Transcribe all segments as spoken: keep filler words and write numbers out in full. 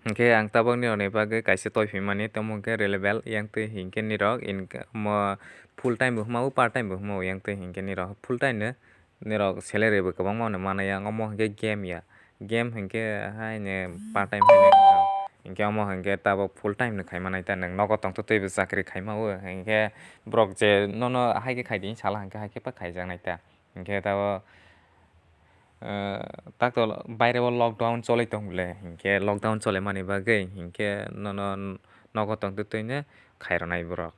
Hinkhe ang tabok nirokni bagwi kaisa toiphi mani, tamo hinkhe reliable, yang twi hinkhe nirok inka-, mo full time bo hwnmao, part time bo hwnmao, yang twi hinkhe nirok full time no nirok salary bo kwbangma no manaya, omo hinkhe game ya, game hinkhe haino part time haino wngkha. Hinkhe omo hinkhe tabok full time no khai manai ta, nwng nogo tongtwtwi bo chakri khai mao, hinkhe borok je nono haikhe khai di sala hinkhe haikhe pa khaijaknai ta. Hinkhe tabok, eh, tak to baire o lockdown cholai tong le, hinkhe lockdown cholaimani bagwi hinkhe nono nogo tongtwtwino khairoknai borok.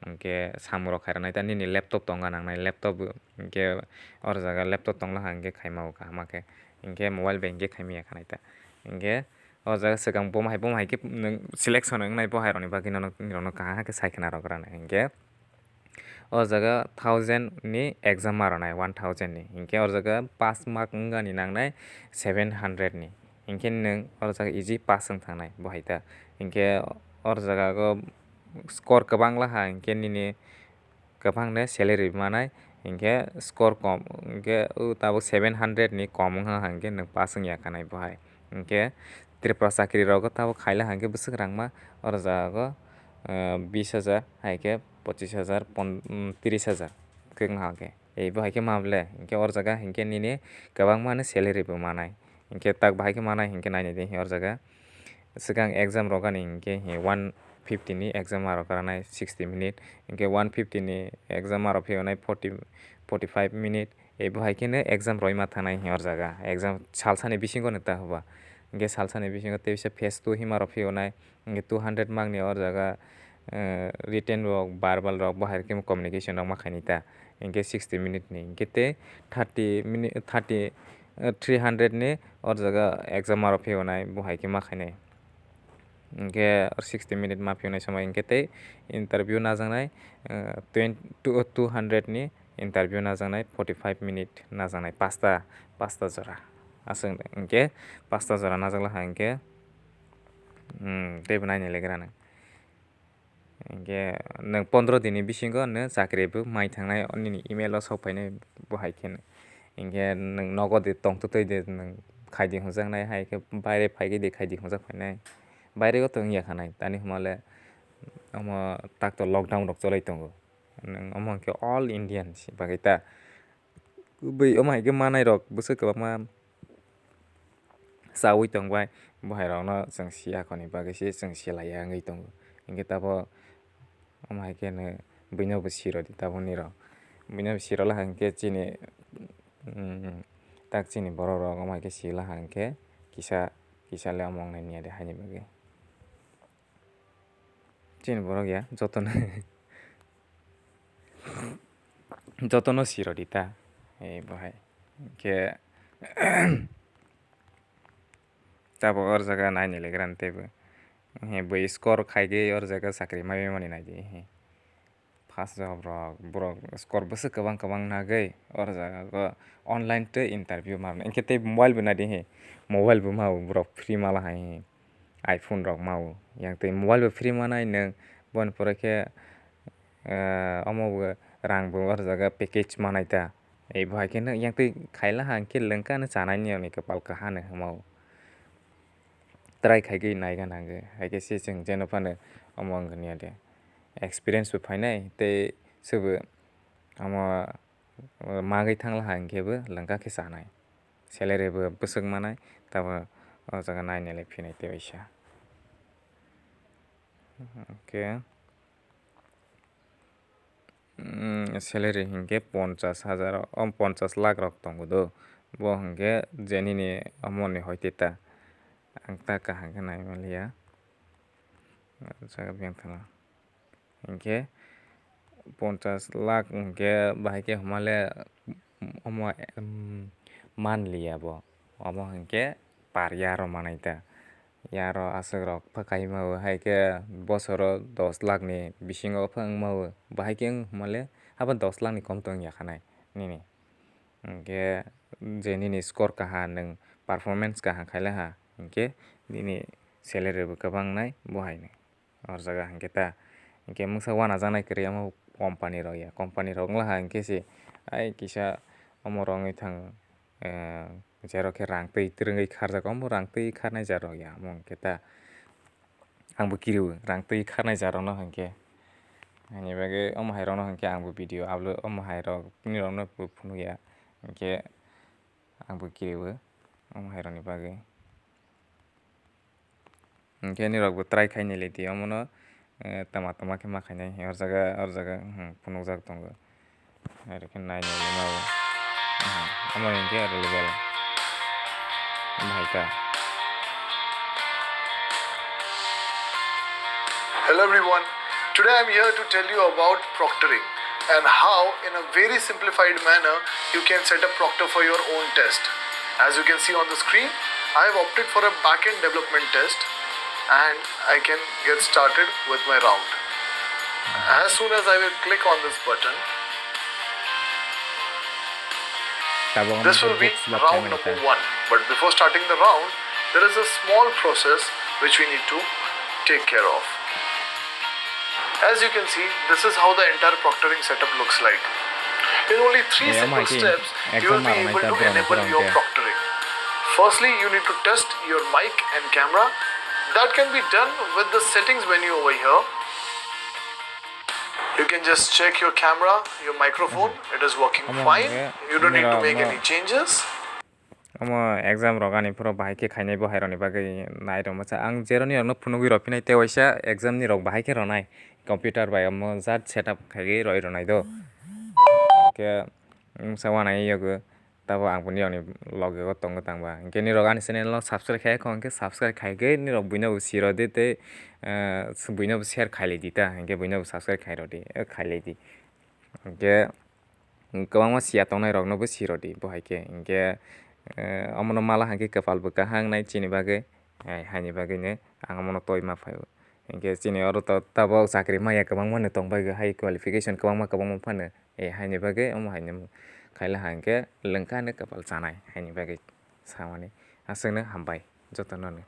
Hinkhe samung rok khairoknai ta nini laptop tongna nangnai, laptop hinkhe or jaga laptop tongla hinkhe khaima o kaham khe, hinkhe mobile bai hinkhe khaimaya khanai ta. Hinkhe o jaga swkang bomo hai bomo hai khe nwng selection wngnai, bo hai rokni bagwi nono, nini rokno kaham khe sai khna rw rwna hinkhe. O jaga thousand ni exam ma rwnai, one thousand ni. Hinkhe o jaga pass mark wngani nangnai seven hundred ni. Hinkhe nwng o jaga easy pass wng thangnai bo hai ta. Hinkhe o jaga o score kwbang laha hinkhe nini kwbangno salary manai. Hinkhe score kom hinkhe o tabuk seven hundred ni kom wngkha hinkhe nwng pass wngya khanai bo hai. Hinkhe Tripura chakri rogo tabuk khaila hinkhe bwswk rangma o jaga o, eh, bis hajar hai khe pochis hajar, pon-, mm, tris hajar khe wngkha khe. Ebo hai khe ma ble, hinkhe or jaga hinkhe nini kwbangma ni salary bo manai. Hinkhe tak bahai khe manai hinkhe nainai di or jaga. Swkang exam rok ani hinkhe hi one fifty ni exam ma rok rwnai sixty minute. Hinkhe one fifty ni exam ma rok phiyonai forty, forty five minute. Ebo hai kheno exam roi ma thanai hi or jaga. Exam salsani bisingo no ta hoba. Hinkhe salsani bisingo tei phase two hima rok phiyonai. Hinkhe two hundred mark ni or jaga, eh, written rok, verbal rok, bo hai khe communication rok ma khainai ta. Hinkhe sixty minute ni, hinkhe tei thirty minute, thirty, eh, three hundred ni or jaga exam ma rok phiyonai, bo hai khe ma khainai. Hinkhe sixty minute ma phiyonai somoi hinkhe tei interview najaknai, eh, twenty, two, two hundred ni interview najaknai, forty five minute najaknai, pasta, pasta jora. Aswk hinkhe pasta jora najak laha hinkhe, hmm, teibo nainai legra nang. Hinkhe nwng pondro din ni bisingo nwng chakri bo mai thangnai, nini email o sok phainai bo hai kheno. Hinkhe nwng nogo de tongtwtwi de nwng khaidi hwnjaknai, hai khe baire phaikhe de khaidi hwnjak phainai. Baire o to wngya khanai, tani hwnmale omo tak to lockdown rok cholai tongo. Nwng omo hinkhe all Indian si bagwi ta. Bui omo hai khe manai rok bwswk kwbangma chaui tong bai, bo hai rok no chwng si ya khoni bagwi se chwng se laiya wngwi tongo. Hinkhe tabok omo hai khe no buino bo si rw di tabok ni rok. Buino bo si rw laha hinkhe chini, mm, tak chini borok rok omo hai khe si laha hinkhe kisa, kisa le omo wngnai niya de haini bagwi. Chini borok ya jotono jotono si rw di ta, eh, bo hai. Hinkhe tabok or jaga naini legra teibo. He bui score khai khe or jaga chakri mai mani nai di he. First job rok borok score bwswk kwbang kwbang nagwi or jaga go online tei interview ma rwna. Hinkhe tei mobile bo nai di he. Mobile bo ma borok free ma la hai he. iPhone rok ma o. Yang twi mobile bo free manai nwng, boni pore khe, eh, omo bo rang bo o jaga package manai ta. Ei bo hai khe nwng yang twi khaila hang khe lwng kha, ano chanai ni, ani kwpal kaha no hwnma o. Try khai khe nai gana hwnkhe, hai khe se chwng jeno phano omo wng ya de. Experience bo phainai tei sobo omo magwi thang laha hwnkhe bo lwng kha khe chanai. Salary bo bwswk manai, tamo o jaga nainai le phinai tei waisa. Hwnkhe, mm, salary hinkhe ponchas hajar, o ponchas lakh rok tongo do. Bo hinkhe je nini omo ni hoi tei ta. Ang ta kaham khe nai manliya. O jaga beng thangma. Hinkhe ponchas lakh hinkhe bahai khe hwnma le omo, em, manliya bo. Omo hinkhe per year o manai ta. Year o aswk rok pha kaima o, hai khe bosoro dos lakh ni bisingo pha wngma o. Bahai khe wng hwnma le habo dos lakh ni kom to wngya kha nai nini. Hinkhe je nini score kaha, nwng performance kaha khai laha, hinkhe nini salary bo kwbang nai bo hai nai. O jaga hinkhe ta, hinkhe mungsa uanajaknai kwrwi omo company rok ya, company rok wng laha hinkhe se ai kisa omo rok wngwi thango, eh, Jerok khe rang twi twrwngwi kharjak, omo rang twi kharnai jerok ya, omo hwnkhe ta. Ang bo kiriwo rang twi kharnai jerokno hwnkhe. Ani bagwi omo hai rokno hwnkhe ang bo video upload, omo hai rok nirokno bo phunukya. Hwnkhe ang bo kiriwo omo hai rokni bagwi. Hwnkhe nirok bo try khai nailai di, omono, eh, tama tama khe ma khainai, or jaga, or jaga, hmm, phunukjak tongo. Aro khe nai nai ma bo. Hmm, omo hinkhe available. Omo hai ta. Hello everyone, today I'm here to tell you about proctoring and how in a very simplified manner you can set up proctor for your own test. As you can see on the screen, I have opted for a backend development test and I can get started with my round. As soon as I will click on this button, Tabuk this will be round number one. But before starting the round, there is a small process which we need to take care of. As you can see, this is how the entire proctoring setup looks like. In only three simple steps, you will be able to enable your proctoring. Firstly, you need to test your mic and camera. That can be done with the settings menu over here. You can just check your camera, your microphone, it is working fine. You don't need to make any changes. Omo exam rok ani phuru bahai khe khainai bo hai rokni bagwi nai rwma cha. Ang jeroni rokno phunugwi rw phinai tei waisa exam ni rok bahai khe rwnai. Computer bai omo jat setup khaiwi roi rwnai do. Hwnkhe, wngsa uanai yago. Tabo ang boni yoni loge o tongo tangba. Hwnkhe nirok ani channel no subscribe khai kho, hwnkhe subscribe khai khe nirok buino bo siro di tei, eh, buino bo share khai lai di ta, hwnkhe buino bo subscribe khai rw di, eh, khai lai di. Hwnkhe kwbangma siya tongnai rok no bo siro di bo hai khe. Hwnkhe, eh, omono mala hwnkhe kwpal bo kaham nai chini bagwi, eh, haini bagwi no ang omono toi ma phai o. Hwnkhe chini oro to tabok chakri maya kwbangma no tong bai, high qualification kwbangma kwbangma phano. Eh, haini bagwi omo haino khaila hwnkhe lwngkha hinwi kwpal chanai, haini bagwi samani. Aswkno hambai jotono no.